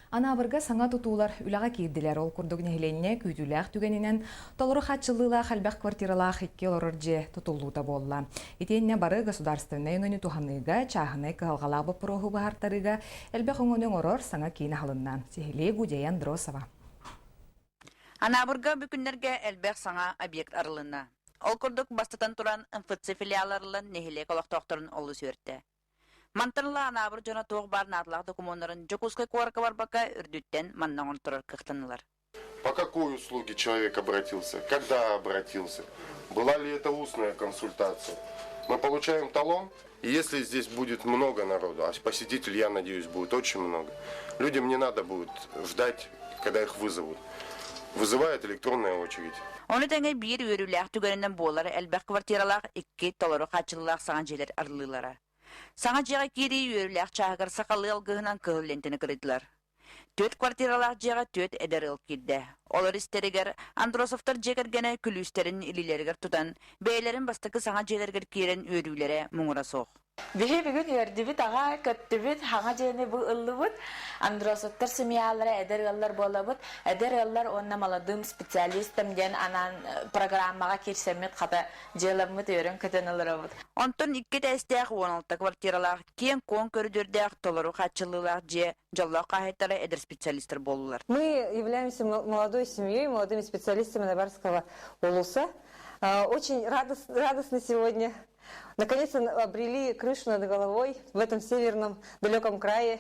Анаабырга саҥа тутуулар үлэҕэ киирдилэр. Ол курдук нэһилиэнньэ күүтүүлээх түгэнинэн толору хааччыллыылаах элбэх квартиралаах икки олорор дьиэ тутуллуута буолла. Итиэннэ бары государственнай өҥөнү туһаныыга, чааһынай кыһалҕалаах боппуруоһу быһаартарыыга элбэх өҥөнү оҥорор саҥа киин аһылынна. Сиһилии Гудея Андросова. Анаабырга бу күннэргэ элбэх саҥа объект арылынна. Ол курдук бастатан туран МФЦ филиала арыллан нэһилиэк олохтоохторун олус үөртэ. Мантан ыла Анаабыр дьоно туох баар наадалаах докумуоннарын Дьокуускай куоракка барбакка үрдүттэн манна оҥорторор кыахтаннылар. По какой услуге человек обратился, когда обратился, была ли это устная консультация. Мы получаем талон, и если здесь будет много народу, а посетителей, я надеюсь, будет очень много, людям не надо будет ждать, когда их вызовут. Вызывает электронная очередь. Ону тэҥэ биир үөрүүлээх түгэнинэн буолар элбэх квартиралаах икки толору хааччыллаах саҥа дьиэлэр арыллыылара. Саҥа дьиэҕэ киирии үөрүүлээх чааһыгар сахалыы алгыһынан кыһыл лиэнтэни кырыйдылар. Түөрт квартиралаах дьиэҕэ түөрт эдэр ыал киирдэ. Олор истэригэр Андросовтар дьиэ кэргэнэ күлүүстэрин илиилэригэр тутан, бэйэлэрин бастакы саҥа дьиэлэригэр киирэн үөрүүлэрэ муҥура суох. Биһи бүгүн үөрдүбүт аҕа, көттүбүт, хаҥа дьиэни бу ыллыбыт. Андросовтар семьялара эдэр ыаллар буолабыт. Эдэр ыаллар уонна молодым специалистам диэн анаан программаҕа киирсэммит хата дьыаламмыт үөрэн-көтөн олоробут. Онтон икки этээстээх 16 квартиралаах, киэҥ-куоҥ көрүдүөрдээх, толору хааччыллыылаах дьиэ дьоллоох хаһаайыттара эдэр специалистар буоллулар. Мы являемся молодой семьей, молодыми специалистами Наварского улуса. Очень радостно сегодня. Наконец-то обрели крышу над головой в этом северном далеком крае.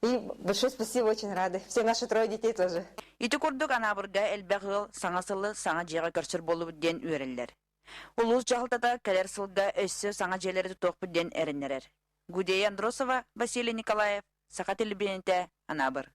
И большое спасибо, очень рады. Все наши трое детей тоже. Ити курдук Анаабырга элбэх ыал саҥа сылы саҥа дьиэҕэ көрсөр буоллубут диэн үөрэллэр. Улуус дьаһалтата кэлэр сылга өссө саҥа дьиэлэри тутуохпут диэн эрэннэрэр. Гудея Андросова, Василий Николаев, Саха телевидениетэ, Анаабыр.